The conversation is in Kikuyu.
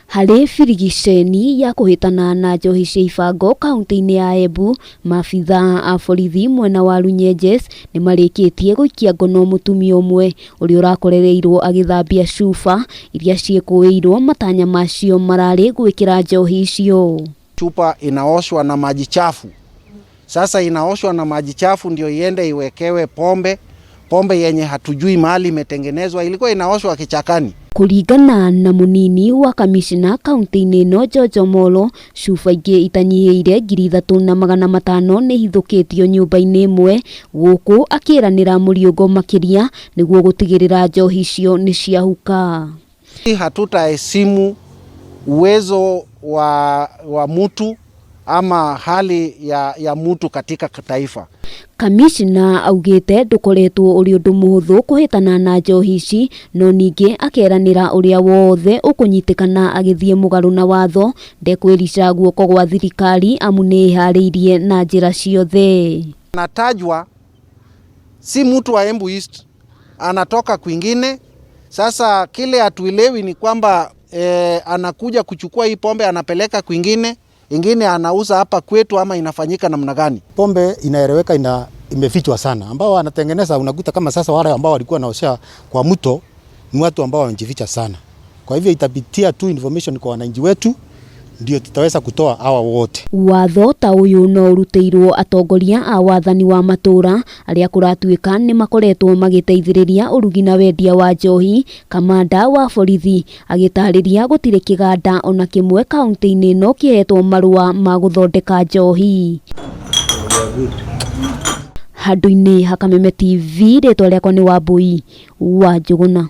Harĩ birigiceni ya kũhĩtana na njohi cia ibango kaunti-inĩ ya Embu, maabithaa a borithi mwena wa Runyenjes nĩmarĩkĩtie gũikia ngono mũtumia ũmwe ũrĩa ũrakorereirwo agĩthambia cuba iria ciĩkũĩirwo matanya macio mararĩ gwĩkĩra njohi icio. Chupa inaoshwa na maji chafu. Sasa inaoshwa na maji chafu ndio iende iwekewe pombe, pombe yenye hatujui mahali imetengenezwa, ilikuwa inaoshwa kichakani. Kũringana na mũnini wa kamishna kaunti-inĩ ĩno George Omollo, cuba ingĩ itanyihĩire 3500 nĩ ihithũkĩtio nyũmba-inĩ ĩmwe gũkũ akĩranĩra mũriũngo makĩria nĩguo gũtigĩrĩra njohi icio nĩ ciahuka. Hatutaheshimu uwezo wa mtu ama hali ya mtu katika taifa. Kamishna augĩte ndũkoretwo ũrĩ ũndũ mũhũthũ kũhĩtana na njohi ici no ningĩ akeranĩra ũrĩa wothe ũkũnyitĩkana agĩthiĩ mũgarũ na watho ndekwĩrica guoko gwa thirikari amu nĩ ĩharĩirie na njĩra ciothe. Anatajwa si mtu wa Embu East, anatoka kwingine. Sasa kile hatuelewi ni kwamba anakuja kuchukua hii pombe anapeleka kwingine, ingine anauza hapa kwetu, ama inafanyika namna gani? Pombe inaeleweka imefichwa sana, ambao wanatengeneza unakuta kama sasa wale ambao walikuwa wanaosha kwa mto ni watu ambao wanajificha sana. Kwa hivyo itapitia tu information kwa wananchi wetu ndio tutaweza kutoa hawa wote. Watho ta ũyũ no ũrutĩirwo atongoria a wathani wa matũra arĩa kũratuĩka nĩ makoretwo magĩteithĩrĩria ũrugi na wendia wa njohi. Kamanda wa borithi agĩtarĩria gũtirĩ kĩganda ona kĩmwe kaunti-inĩ ĩno kĩhetwo marũa ma gũthondeka njohi. Handũ-inĩ ha Kameme TV, rĩtwa rĩakwa nĩ Wambui wa Njũgũna.